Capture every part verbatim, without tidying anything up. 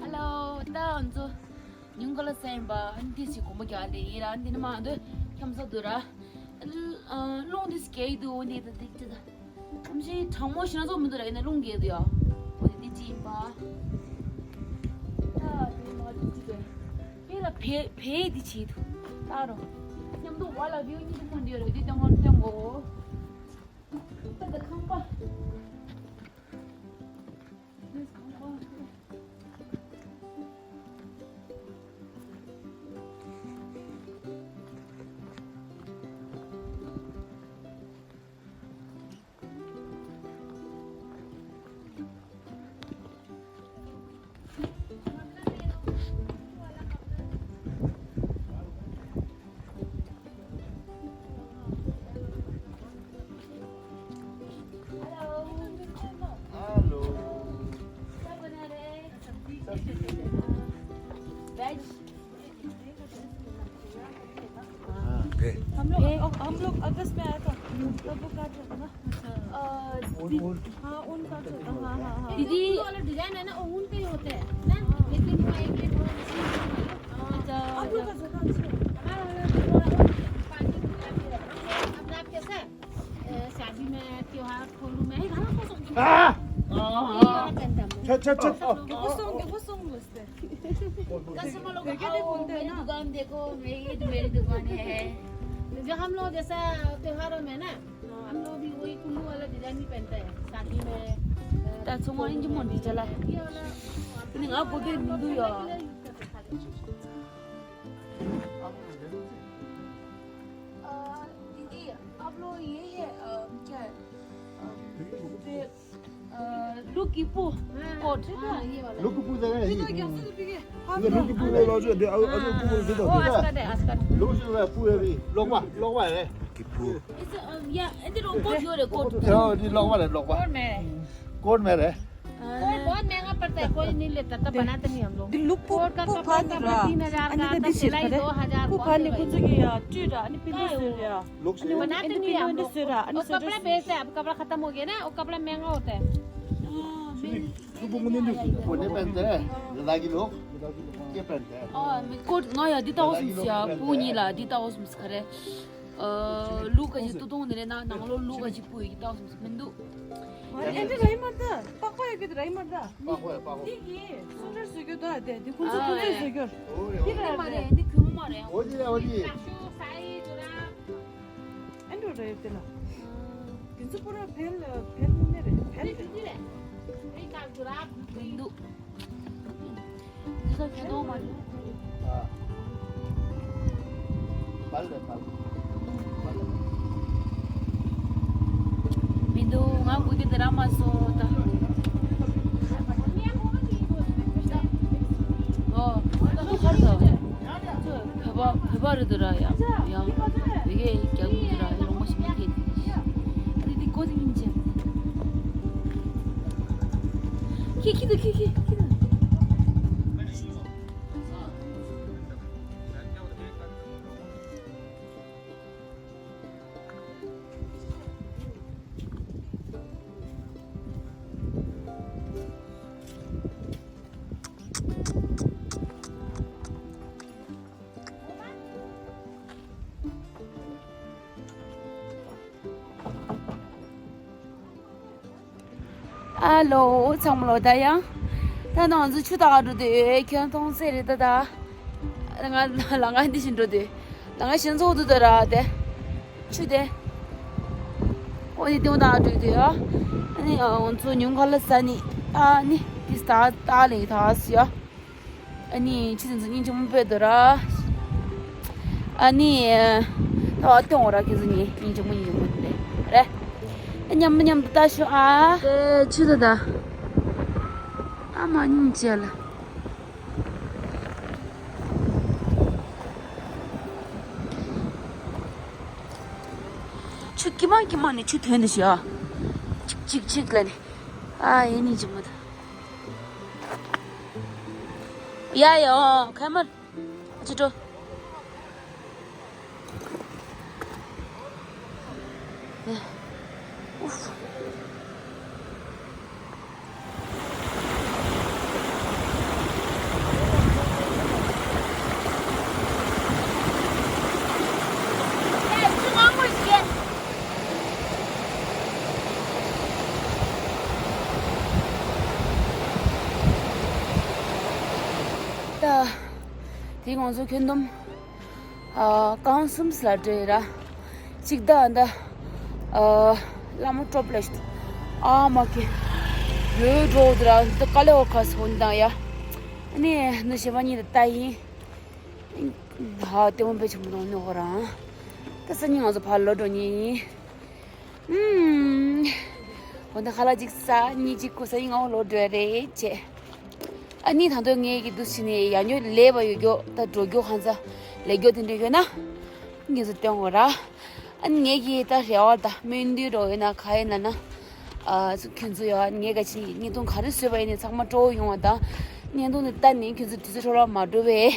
Hello, ད་ང་ཚོ་ཉིན་གུང་ལ་སེམས་པ་འདི་ཞིག་གོམ་པ་རྒྱག་ལེ་ཡིན་ར། འདི་ནི་མ་འདི་འཁྱམ་ས་འདུག་ར། རླུང་འདི་སྐྱེ་ཡི་འདུག་འདི་ད་འདི་ཅི་ད། ཨམ་ཞིག་གྲང་མོ་ཞིག་ན་ཚོགས་མི་འདུག་ར། ཡིན་ན་རླུང་སྐྱེ་འདུག་ཡ། འོ་དེ་འདི་ཅི་ཡིན་པ། ད་འདི་མ་འདི་ཅི་རེད། དེ་ལ་བེ་བེ་འདི་བྱེད་འདུག་ལྟ་རོ། མཉམ་དུ་བ་ལ་བེའུ་གཉིས་དུ་མ་འདི་རེད། འདི་སྟོན་གོ་སྟོན་གོ། ད་ད་ཁང་པ། Hello. क्या बना रहे हैं? सब्जी। वेज। हाँ। हम लोग, हम लोग अगस्त में आया था, तब वो काट रहा था ना। अच्छा। अ, हाँ, ऊन काट रहा था। हाँ, हाँ, हाँ। दीदी, ये वाला डिजाइन है ना, वो ऊन का ही होता है ना, लेकिन वो एक, एक वो मशीन से नहीं। अच्छा, आप लोग का ज्यादा अच्छा है। हमारा वाला तो थोड़ा वो पानी पूरा भी है। अपना आप कैसा है? अ, शादी में, त्योहार, खोलू में, ये वाला पहनता हूँ। अच्छा, अच्छा, अच्छा। सब लोग, वो सॉन्ग, वो सॉन्ग बजते हैं। कस्टमर लोग, आओ, मेरी दुकान देखो, मेरी, मेरी दुकान है। जो हम लोग जैसा त्योहारों में ना, हम लोग भी वही कुल्लू वाला डिजाइन ही पहनते हैं, शादी में, अ, ད་ཚོང་ཨིན་ཇི་མོ་འདི་ཅ་ལག་འདི་ང་དགོས་པའི་མི་འདུག་ཡ། अ, दीदी, आप लोग यही है, अ, क्या है? अ, पे- अ, लुकी पू कोट। हाँ, ये वाला। लुकी पू जगह है। ये तो क्या से भी है? ये लुकी पू वाला जो दे, अ, अ, पू दे दो। ओ, आस्का दे, आस्का दे। लुकी पू है, पू है भी। लोगवा, लोगवा है। लुकी पू। इस, अ, या, इधर वो कोट जो रे, कोट। यो, ये लोगवा है, लोगवा। कोट में। कोट में रे। कोट बहुत महंगा पड़ता है, कोई नहीं लेता, तब बनाते नहीं हम लोग। कोट का कपड़ा तीन हजार का, सिलाई दो हजार, बहुत महंगा। वो कपड़ा बेचता है, अब कपड़ा खत्म हो गया ना, वो कपड़ा महंगा होता है। वो नहीं पहनते हैं, लद्दाखी लोग, ये पहनते हैं। कोट ང་ཡ་འདི་ལྟ་བུ་སོང་ཟིག་ཡ། སྤུ་གཉིས་ལ་འདི་ལྟ་བུ་སོང་ཟིག་ག་རེ། ཨ། ལུག་ག་ཅིག་ཏུ་ཏུང་ནི་རེད་ན་ནང་ལོགས་ལུག་ག་ཅིག་སྤུ་ཡི་ཏག་སོང་མི་འདུག་ཨ་ནི་ཨེ་འདྲ་ར་ཡི་མ་ད། པགས་པ་ཡོད་གི་ར་ཡི་མ་ད། པགས་པ་ཡོད་པགས་པ། འདི་གི་སུ་འདྲ་བཟོ་རྒྱུ་ད་དེ་འདི་ཁོང་ཚོ་ཨ་ཁོང་ཚོས་བཟོ་རྒྱུར། འདི་ར་མ་རེད། འདི་གུས་མོ་མ་རེད། འོ་འདི་ར་འོ་འདི། ཨེ་འདྲ་ར་ཡོད་དེ་ལ། འདི་ཚོ་པུ་ར་བལ་བལ་མོ་ནས་རེད། བལ་རེད། འདུག་འདི་ཚོ་ཁྱི་དོག་མ་རེད། མི་འདུག་ང་དགོས་རྒྱུ་དེ་རག་མ་སོང་ད། ཨོ། ཁ་ར་ད། བོད་པ་བོད་པ་རེད་འདུག་ར་ཡ། ཡ། བོད་སྐད་རྒྱག་གི་འདུག་ར་ཡ། ལོང་མ་ཞིག་མི་ཁྱེད་དེ། ཨ་དེ་དེ་ཀོ་དེ་མིན་ཅན། ཁྱེད་ཁྱེད་དུ་ཁྱེད་ཁྱེད་ཁྱེད་དུ། ཨ་ལོ། ཚང་མ་ལོ། ད་ཡང་། ད་ནང་ཚོ་ཆུ་དག་འགྲོ་དུས་ཁྱོད་མཐོང་ཚེ་རེད་ད་ད། ང་ལ་ང་འདི་བཞིན་འགྲོ་དུས། ལ་ང་གཞན་ཚོགས་འདུ་དུ་ར་དེ། ཆུ་དེ། ཨོ་ནི་ཏེ་བོ་དག་འགྲོ་དུས་ཨ། ཨ་ནི་ང་ཚོ་ཉུང་ཁ་ལ་ས་ནི། ཨ་ནི་དེ་ས་ད་ལེ་ད་སི་ཡ། ཨ་ནི་ཆི་ཟིན་ཟིན་སྙིང་རྗེ་མོ་དཔེ་འདུག་ར། ཨ་ནི། ད་བ་སྟོན་འོ་ར་ཁྱེད་ཚོ་ནི་སྙིང་རྗེ་མོ་སྙིང་རྗེ་མོ་དེ་རེད། ཨ་མཉམ་མཉམ་དུ་ལྟ་ཤོག་ཨ། དེ་ཆུ་ད་ད། ཨ་མ་སྙིང་རྗེ་ལ། ཆུ་ཀི་མ་ཀི་མ་ནི་ཆུ་ཐོན་དུ་ཤོག་ཨ། ཅིག་ཅིག་ཅིག་ལ་ནི། ཨ་ཡེ་སྙིང་རྗེ་མོ་ད། ཡ་ཡ་ཨོ་ཁ་མར། ཅི་འགྲོ། ད་དེ་ང་ཚོ་ཁྱོན་བསྡོམས་ཨ་རྐང་གསུམ་ལ་འགྲོ་ཡི་ར། གཅིག་ད་ཨ་ད་ཨ་ལ་མོ་ཀྲོབ་ལ་ཤི་ཨ་མ་ཀི་ཡོད་འགྲོ་འདི་ར། འདི་ཀ་ལེ་འོ་ཁ་སོ་འདང་ཡ། ཨ་ནི་འདི་ཞེ་མ་གཉིས་ད་ལྟ་ཡིན། ཧ་ལྟད་མོ་དཔེ་ཆེན་པོ་མཐོང་ནི་འོ་རང་། ད་སང་ཉིན་ང་ཚོ་ཕར་ལོག་འགྲོ་ནི་ཡིན། ཨུམ། འོ་ན་ཁ་ལག་གཅིག་ཟ། གཉིས་གཅིག་ཁུ་ས་ཡིན་ང་འོ་ལོག་འགྲོ་ཡ་རེད་བྱས། ཨ་ནི་ད་དུང་ངས་ཀྱི་འདུག་ཕྱིན་ནས་ཡང་ཉོ་ལས་པ་ཡོད་རྒྱུ་ད་འགྲོ་རྒྱུ་ཧང་ཚ་ལས་རྒྱུ་དེ་འདྲ་ཡོད་ན། ངས་ཚོ་སྟོན་འོ་ར། ཨ་ནི་ངས་ཀྱི་ད་རེ་བ་ད་སྨོན་འདུན་རོགས་ཡོད་ན་ག་ཡིན་ན་ན། ཨ་ཁྱོད་ཚོ་ཡ་ངས་ག་ཅི་བརྙན་ཐུང་ག་རེ་བཟོས་པ་ཡིན་ནས་ཚང་མ་སྤྲོ་བོ་ཡོང་བ་དང་། བརྙན་ཐུང་འདི་ལྟ་ནས་ཁྱོད་ཚོ་དུས་ཚོད་འཕྲོ་བརླག་མ་འགྲོ་བའི་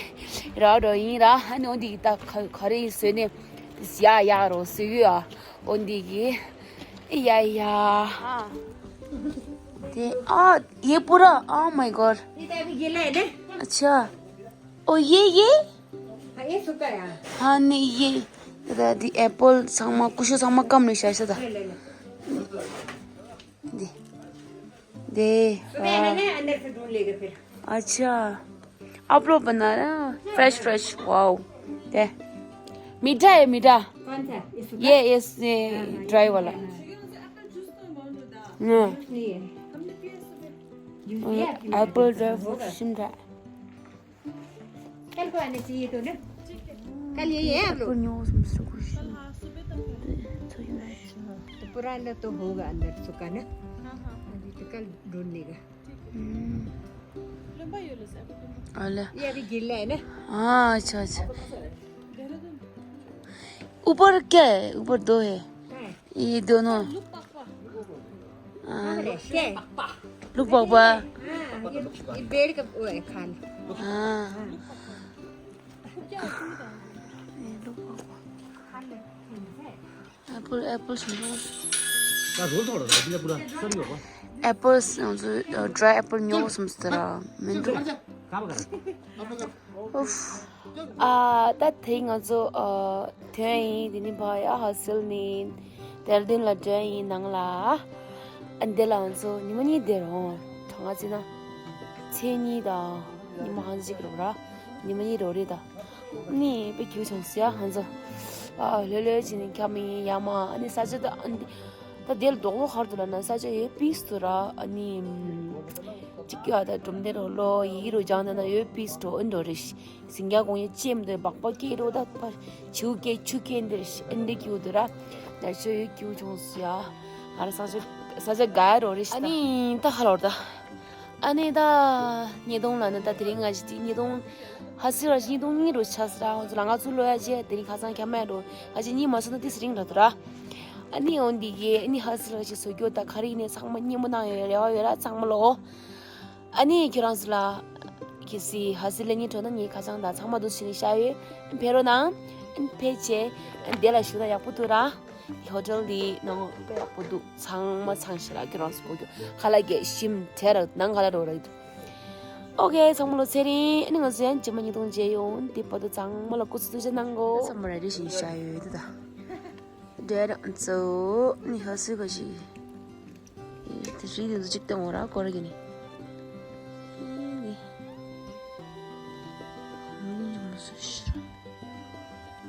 ར་འགྲོ་ཡིན་ར། ཨ་ནི་འོ་འདི་གི་ད་ག་ག་རེ་ཡིན་བཟོས་ནས་ཡ་ཡ་རོ་བཟོས་ཡོད་ཨ། འོ་འདི་གི་ཡ་ཡ། དེ་ཨ་ཡེ་པུ་ར། Oh my god. ये तो अभी गीला है ना? अच्छा। ओ ये ये? हाँ, ये सूखा है। हाँ, नहीं, ये दादी एप्पल ཚང་མ་ཀུ་ཤུ་ཚང་མ་སྐམ་ནས་བཞག་ཤག་ད། ले, ले, ले। दे। दे। सुबह है ना, अंदर से ढूंढ लेगा फिर। अच्छा। आप लोग बना रहे हैं? Fresh, fresh. वाओ। दे। मीठा है, मीठा। कौन सा? ये सूखा? ये, ये, ये हाँ, हाँ, ये ड्राई वाला। हाँ। हाँ। नहीं है। जूस लिया आपने? एप्पल ड्राई फ्रूट होगा। शिमला। कल को आने चाहिए तो ना। कल यही है आप लोग। हाँ, तो पुराना तो होगा अंदर सूखा ना। हाँ, हाँ। अभी तो कल ढूंढने का। हम्म। अले। ये अभी गीला है ना। हाँ, अच्छा, अच्छा। ऊपर क्या है? ऊपर दो है। हाँ। ये दोनों। हाँ। क्या है? लुक पापा। हाँ, ये, ये पेड़ का वो है, खाल। हाँ। ये लुक पापा। खाल है। एप्पल, एप्पल ཉོ། ད་རོལ་ཐོག་ལ་ར་འདི་ལ་པུ་ར་སོ་རི་ཡོད་པ། एप्पल ང་ཚོ་ཌ་རའི་ཨེ་པལ་ཉོ་བསམ་སྟེ་ར་མི་འདུག། ཨུཕ། ཨ་ད་དེ་ང་ཚོ་ཨ་ཐོན་ཡིན། དེ་ནི་བ་ཡ་ཧ་སིལ་ནི་དེར་དོན་ལ་འགྲོ་ཡིན་ནང་ལ། ཨ་འདི་ལ་ང་ཚོ་ཉི་མ་གཉིས་བསྡད་རོགས། གྲང་ང་ཚེ་ན་ཚེ་གཉིས་དང་ཉི་མ་ཧང་གཅིག་རོགས་ར། ཉི་མ་གཉིས་རོགས་རེད་ད། ནི་དཔེ་སྐྱིད་བྱུང་ཟེར་ཡ་ཧང་ཚོ། ཨ་ལྷོད་ལྷོད་བྱས་ནས་འཁྱམ་ཡིན་ཡ་མ། ཨ་ནི་ས་ཆ་ད་ཨ་འདི་ད་དེར་རྡོག་རྡོག་ཧར་དུ་ལ་ན་ས་ཆ་ཡོད་པིས་དུ་ར། ཨ་ནི་ཅིག་ཡ་ད་གྲུམ་དེ་རོ་ལོ་ཡི་རོ་ལྗང་ད་ན་ཡོད་པིས་དུ་ཨིན་འགྲོ་རེ་ཤི། ཟིང་རྒྱ་གོང་ཡ་ཅེམ་དུ་སྦག་སྦག་སྐྱེ་རོ་ད་པ་ཆིའུ་སྐྱེ་ཆུ་སྐྱེ་འདིར་ཤི་ཨིན་འདི་སྐྱིད་དུ་ར། ད་ཆོ་ཡོད་སྐྱིད་བྱུང་ཟེར་ཡ། ང་ར་ས་ཆ་ས་ཆ་ག་རོ་རེ་ཤི། ཨ་ནི་ད་ཧ་ལོར་ད། ཨ་ནི་ད་ཉེ་དོང་ལ་ནི་ད་དེ་རིང་ང་ཞིག་ཉེ་དོང་ཧ་སི་ར་ཉེ་དོང་གཉིས་རུ་ཆགས་སི་ར། ང་ཚོ་ལ་ང་ཚོ་ལོ་ཡ་ཅེ་དེ་རིང་ཁ་སང་ཁྱ་མ་རུ་ང་ཅེ་གཉིས་མ་སོང་ན་ཏི་སི་རིང་ར་དུ་ར། ཨ་ནི་འོན་འདི་གི་ཨ་ནི་ཧ་སི་ར་ཞིག་བཟོ་རྒྱུ་ད་ག་རེ་ཡིན་ནས་ཚང་མ་སྙན་མོ་གནང་ཡོད་རེ་བ་ཡོད་ར་ཚང་མ་ལོ། ཨ་ནི་ཁྱོད་རང་ཚོ་ལ་གི་སི་ཧ་སི་ལེ་ཉིན་གྲོ་ན་ཉིན་ཁ་སང་ད་ཚང་མ་འདུ་ཕྱིན་ནས་ཤ་ཡོད་ཕེ་རོ་ནང་ཕེ་ཆེ་དེ་ལ་ཞུ་ན་ཡག་པོ་འདུག་ར། ཧོ་ཊེལ་འདི་ནང་དཔེ་ཡག་པོ་འདུག་ཚང་མ་ཚང་ཞེ་ལ་ཁྱོད་རང་ཚོ་གོ་རྒྱུ་ཁ་ལག་གི་ཞིམ་དྲེ་ར་ནང་ཁ་ལག་རོ་ར་ཡི་འདུག། ཨོ་ཁེ་ཚང་མ་ལོ་ཚེ་རིང་། ཨ་ནི་ང་ཚོ་ཡང་རྗེས་མ་ཉིན་དུང་མཇལ་ཡོང་། དེ་བར་དུ་ཚང་མ་ལ་སྐུ་གཟུགས་ཐུགས་རྗེ་གནང་གོ། ཚང་མ་ར་རེ་བཞིན་ཤ་ཡོད་འདུག་ད། འདྲེ་རང་ཚོ་ནི་ཧ་སི་ག་ཞིག་དེ་རིགས་དེ་ཚོ་གཅིག་བཏང་བ་ར་སྐོར་གི་ནི།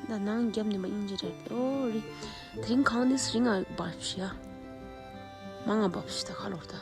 ད་ནང་རྒྱབ་ནས་མ་ཨིན་ཇི་རེད། ཨོ་རི། དེ་རིང་གང་ནས་རིང་ང་བབས་ཤི་ཡ། མང་ང་བབས་ཤི་ད་ཁ་ལོར་ད།